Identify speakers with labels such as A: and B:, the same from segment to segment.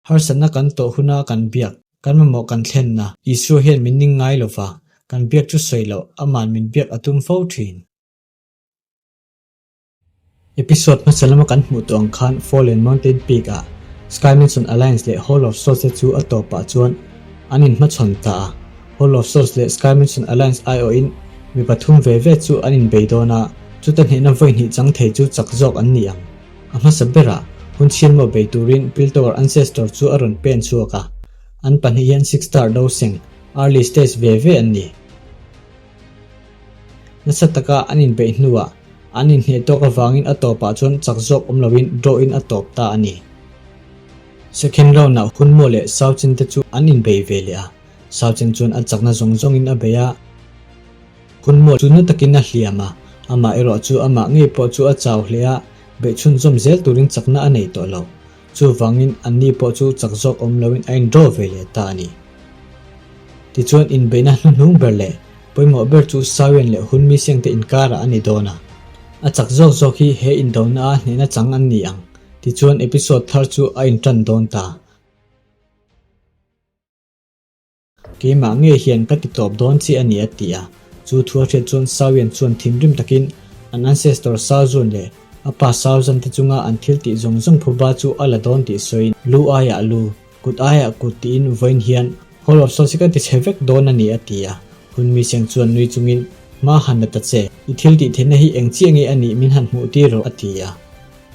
A: Harsatna kan tawh huna kan biak, kan mamawh kan thlenna, Isua hian min ning ngai lo va, kan biak chu sawi loh, ama'n min biak a tum fo thin. Episode hmasa lama kan hmuh tawh ang khan Fallen Mountain Peak ah Sky Mansion Alliance leh Hall of Souls te chu a tawpah chuan an inhmachhawn ta a. Hall of Souls leh Sky Mansion Alliance aiawhin mi pathum ve ve chu an inbei dawn a, chuta hnehna vawi hnih chang thei chu chak zawk an ni ang. A hmasa berah hun chhianmaw bei turin Piltover Ancestor chu a rawn pen chhuak a, an pahnih hian Six Star do seng, early stage, ve ve an ni. Nasa taka an inbeih hnuah an inhneh tawk avangin a tawpah chuan chak zawk awm loin draw in a tawp ta a ni. Second round ah Hunmo leh Sao Chen te chu an inbei ve leh a, Sao Chen chuan a chakna zawng zawngin a bei a. Hunmo chu na takin a hliam a, amah erawh chu amah ngei pawh chu a chau hle a, beih chhunzawm zel turin chakna a nei tawh lo. Chuvangin anni pawh chu chak zawk awm loin a in draw ve leh ta a ni. Tichuan inbeihna hnuhnung ber leh pawimawh ber chu Sawian leh Hunmi Siangte inkarah a ni dawn a. A chak zawk zawk hi he indona a hnehna chang an ni ang. Tichuan episode thar chu a intan dawn ta. Keimah ngei hian ka ti tawp dawn chi a ni a ti a. Chu thu a hriat chuan Sawian chuan thinrim takin an ancestor Sauzun leh a pa Sauzan te chunga an thil tih zawng zawng phuba chu a la dawn tih sawiin lu aiah lu, kut aiah kut tiin vawiin hian Hall of Souls hi ka ti chhe vek dawn a ni a ti a. Hun mi seng chuan nui chungin Hma han la ta che, i thil tih theihna hi eng chiah nge a nih min han hmuh tir rawh a ti a.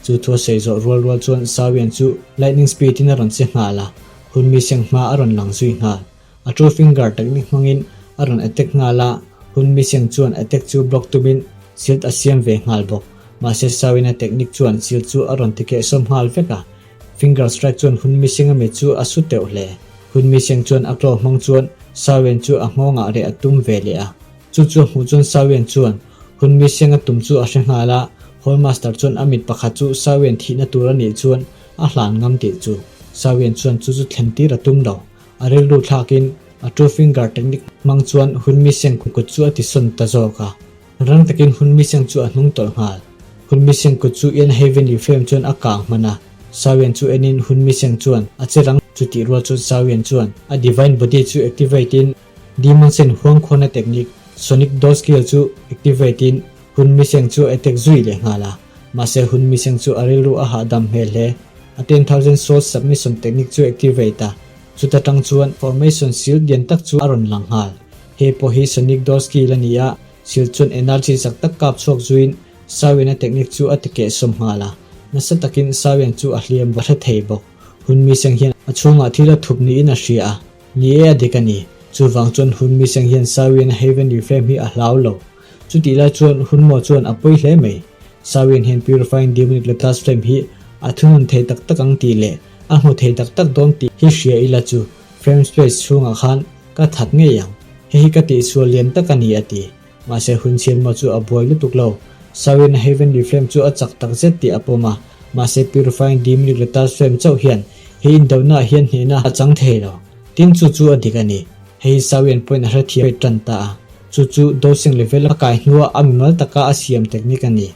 A: Chu thu a sawi zawh rual rual chuan Sawian chu lightning speed in a rawn che nghal a, Hun mi seng hma a rawn lang zui nghal. A two finger technique hmangin a rawn attack nghal a, Hun mi seng chuan attack chu block tumin shield a siam ve nghal bawk. Mahse Sawina technique chuan shield chu a rawn tikeh sawm nghal vek a, finger strike chuan Hun mi seng ami chu a su teuh hle. Hun mi seng chuan a claw hmang chuan Sawian chu a nghawngah reh a tum ve leh a. Chu chu a hmuh chuan Sawian chuan Hun mi seng a tum chu a hre nghal a, Hall Master chuan a mit pakhat chu Sawian thihna tur a nih chuan a hlan ngam tih chu Sawian chuan chu chu thlen tir a tum lo. A rilru thlakin a two finger technique hmang chuan Hun mi seng kut chu a tisawn ta zawk a. Rang takin Hun mi seng chu a hnung tawlh nghal. Hun mi seng kut chu Ian Heavenly Flame chuan a kang hman a, Sawian chu enin Hun mi seng chuan a che rang chu tih rual chuan Sawian chuan a divine body chu activate in Demon Sen huang khuana technique Sonic Door skill chu activate in Hun Mi Seng chu a attack zui leh nghal a. Mahse Hun Mi Seng chu a rilru a hahdam hmel hle. A 10,000 Souls Submission technique chu activate a, chuta tang chuan Formation Shield lian tak chu a rawn lang nghal. Hei pawh hi Sonic Door skill a ni a, shield chuan energy chak tak kap chhuak zuiin Sawian-a technique chu a tikeh sawm nghal a. Nasa takin Sawian chu a hliam va hre thei bawk. Hun Mi Seng hian a chhungah thil a thup niin a hria a. Ni e a dik a ni. Chuvang chuan Hun Mi Seng hian Sawian Heavenly Flame hi a hlau lo. Chutih lai chuan Hun Mo chuan a pawi hle mai. Sawian hian Purifying Demonic Lotus Flame hi a thunun thei tak tak ang tih leh a hmu thei tak tak dawn tih hi hria ila chu Frame Space chhungah khan ka that ngei ang. Hei hi ka tihsual lian tak a ni a ti. Mahse Hun Chhian Mo chu a buai lutuk lo. Sawian Heavenly Flame chu a chak tak zet tih a pawm a. Mahse Purifying Demonic Lotus Flame chauh hian He indonaah hian hnehna a chang thei lo. Tin chu chu a dik a ni. Hei hi Sawian pawhin a hrethiam ve tan ta a. Chu chu dosing level a kai hnuah a mimal taka a siam technique a ni.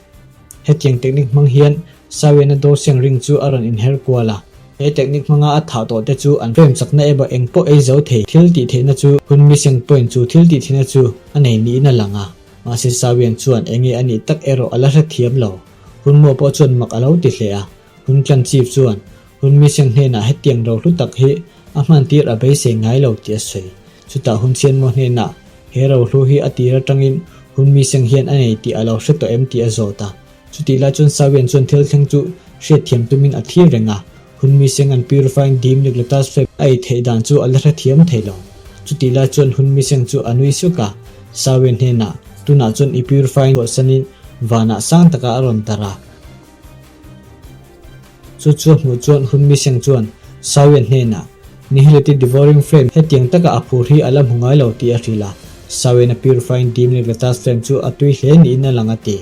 A: Hetiang technique hmang hian Sawiana dosing ring chu a rawn inher kual a. He technique hmanga a thah tawh te chu an frame chakna emaw eng pawh ei zo thei. Thil tih theihna chu hun missing point chu thil tih theihna chu a nei niin a lang a. Mahse Sawian chuan enge a nih tak erawh a la hrethiam lo. Hun maw pawh chuan mak a lo ti hle a. Hun clan chief chuan Hun Misheng hnenah hetiang ro hlu tak hi a hman tir a beisei ngai lo tih a sawi. Chutah Hun Chhianmaw hnenah he ro hlu hi a tir atangin Hun Misheng hian a nei tih a lo hre tawh em tih a zawt a. Chutih lai chuan Sawian chuan thil thleng chu hriatthiam tumin a thlir reng a, Hun Misheng an purifying demonic lotus flame a ei theih dan chu a la hrethiam thei lo. Chutih lai chuan Hun Misheng chu a nui suk a, Sawian hnenah, Tunah chuan i purifying ruahsanin vanah sang takah a rawn tar a. Chu chu a hmuh chuan Hun Misheng chuan Sawian hnenah, Nihility Devouring Flame hetiang taka a phur hi a la hmu ngai lo tih a hrilh a. Sawian a Purifying Demonic Lotus Flame chu a tui hle niin a lang a ti.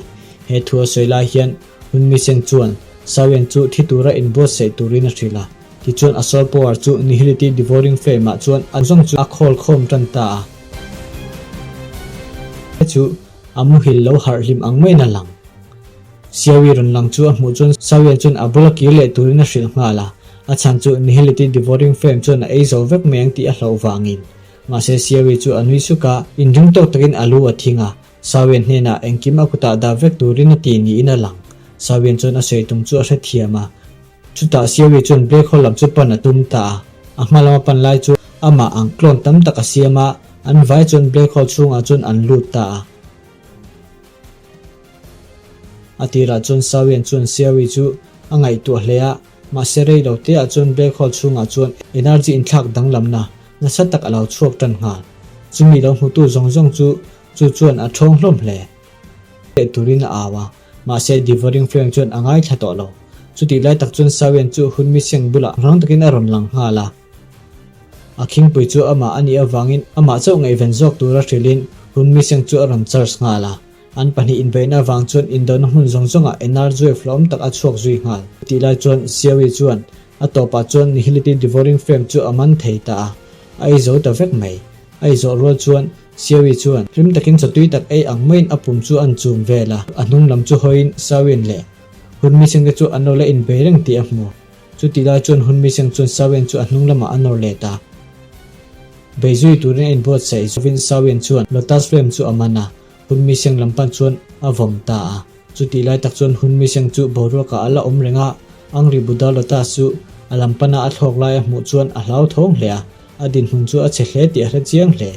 A: He thu a sawi lai hian Hun Misheng chuan Sawian chu thi tura inbuatsaih turin a hrilh a. Tichuan a soul power chu Nihility Devouring Flame ah chuan a zawng chu a khawl khawm tan ta a. Chu a muhil lo harh hlim ang maiin a lang. Siawi rawn lang chu a hmuh chuan Sawian chuan a bula kir leh turin a hrilh nghal a. A chhan chu Nihility Devouring Flame chuan a ei zo vek mai ang tih a hlauh vangin. Mahse Xiaoyi chu a nui suk a, inring tawk takin a lu a thing a, Xiaoyan hnenah engkim a kutah dah vek turin a ti niin a lang. Xiaoyan chuan a sawi tum chu a hrethiam a. Chutah Xiaoyi chuan Black Hole lam chu pan a tum ta a. A hma lama pan lai chu amah ang clone tam tak a siam a, an vai chuan Black Hole chhungah chuan an lut ta a. A tirah chuan Xiaoyan chuan Xiaoyi chu a ngaihtuah hle a, mahse rei lo teah chuan Black Hole chhungah chuan energy inthlak danglamna nasa tak a lo chhuak tan nghal. Chumi lo hmutu zawng zawng chu chu chuan a thawng hlawm hle. Leh turin a au a, mahse Devouring Flame chuan a ngaithla tawh lo. Chutih lai tak chuan Xiaoyan chu hun miseng bulah rang takin a rawn lang nghal a. A khingpui chu amah a nih avangin amah chauh ngaihven zawk tura hrilhin hun miseng chu a rawn charge nghal a. An pahnih inbeihna avang chuan indona hmun zawng zawngah energy hlawm tak a chhuak zui nghal. Chutih lai chuan Xiaoyi chuan a tawpah chuan Nihility Devouring Flame chu a man thei ta a, a ei zo ta vek mai. A ei zawh rual chuan Xiaoyi chuan hlim takin chawtui tak ei ang maiin a pum chu an chum vel a, a hnung lam chu hawiin Xiaoyin leh Hunmiseng te chu an lo la inbei reng tih a hmu. Chutih lai chuan Hunmiseng chuan Xiaoyin chu a hnung lamah a nawr let a. Bei zui turin a inbuatsaih zawin Xiaoyin chuan Lotus Flame chu a man a, Hunmiseng lam pan chuan a vawm ta a. Chutih lai tak chuan Hunmiseng chu boruakah a la awm reng a, Angry Buddha Lotus chu a lam pana a thlawk lai a hmuh chuan a hlauthawng hle a, a dinhmun chu a chhe hle tih a hre chiang hle.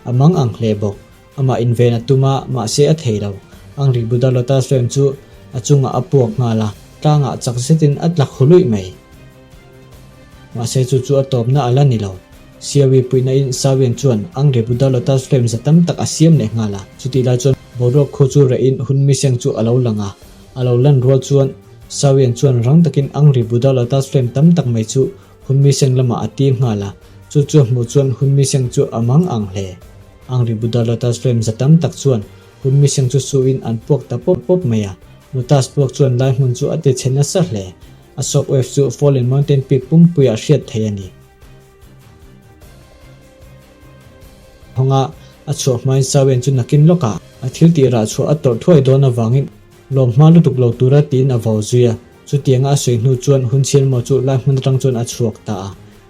A: A mang ang hle bawk. Amah inven a tum a, mahse a thei lo. Angry Buddha Lotus Flame chu a chungah a puak nghal a, tlangah chak zetin a tla khu luih mai. Mahse chu chu a tawpna a la ni lo. Siawi puihna in Sawian chuan Angry Buddha Lotus Flame za tam tak a siam leh nghal a. Chutih lai chuan boruak khu chu reh in hun miseng chu a lo lang a. A lo lan rual chuan Sawian chuan rang takin Angry Buddha Lotus Flame tam tak mai chu hun miseng lamah a tir nghal a. Chu chu a hmuh chuan hun miseng chu a mang ang hle. Angry Buddha Lotus Flame za tam tak chuan hun miseng chu su in an puak ta pawp pawp mai a. Lotus puak chuan lai hmun chu a ti chhe nasa hle. A shock wave chu Fallen Mountain Peak pumpuiah hriat theih a ni. Hawnga a chhuah hmain Sawian chu nakin lawkah a thil tih rah chhuah a tawrh thuai dawn avangin lawm hma lutuk lo tura tiin a vau zui a. Chutianga a sawi hnu chuan hun chhialmaw chu lai hmun atang chuan a chhuak ta a.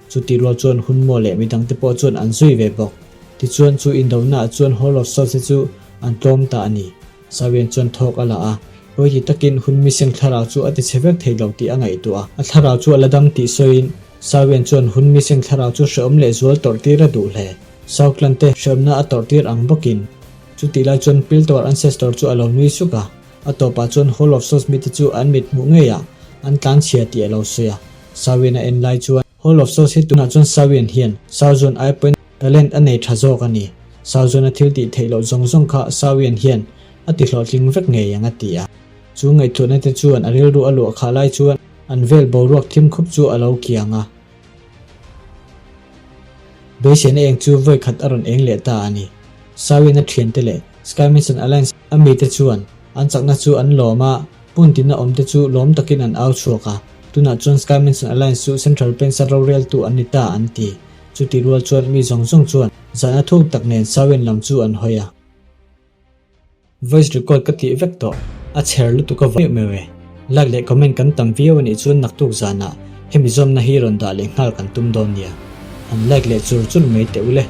A: Chutih rual chuan hunmaw leh midangte pawh chuan an zui ve bawk. Tichuan chu indonaah chuan Hall of Souls te chu an tlawm ta a ni. Sawian chuan thawk a la a, pawiti takin hun miseng thlarau chu a ti chhe vek thei lo tih a ngaihtuah a. A thlarau chu a la dam tih sawiin Sawian chuan hun miseng thlarau chu hrehawm leh zual tawrh tir a duh hle. Sauklan te hrehawmna a tawrh tir ang bawkin. Chutih lai chuan Piltower ancestor chu a lo nui suk a, a tawpah chuan Hall of Souls mite chu an mit hmuh ngeiah an tlanchhia tih a lo sawi a. Sawian a en lai chuan Hall of Souls hi tunah chuan Sawian hian Sauzawn ai pawhin Talent a nei tha zawk a ni. Sauzawna thil tih theih loh zawng zawng kha Sauian hian a ti hlawhtling vek ngei ang a ti a. Chu ngaihtuahna te chuan a rilru a luah khah lai chuan an vel boruak thim khup chu a lo kiang a. Beiseina eng chu vawi khat a rawn eng leh ta a ni. Sauian a thiante leh Sky Mission Alliance a mite chuan an chakna chu an lawm a, hmun tina awmte chu lawm takin an au chhuak a. Tunah chuan Sky Mission Alliance chu Central Plains-a roreltu an ni ta an ti. Chuti rual chuan mi zawng zawng chuan zahna thuk tak nen Sawen lam chu an hawi a. Voice record ka tih vek tawh, a chher lutuk a vauh meuh e. Like leh comment kan tam viau anih chuan naktuk zanah hemi zawmna hi rawn dah leh nghal kan tum dawn nia. Han like leh chur chur mai teh u le.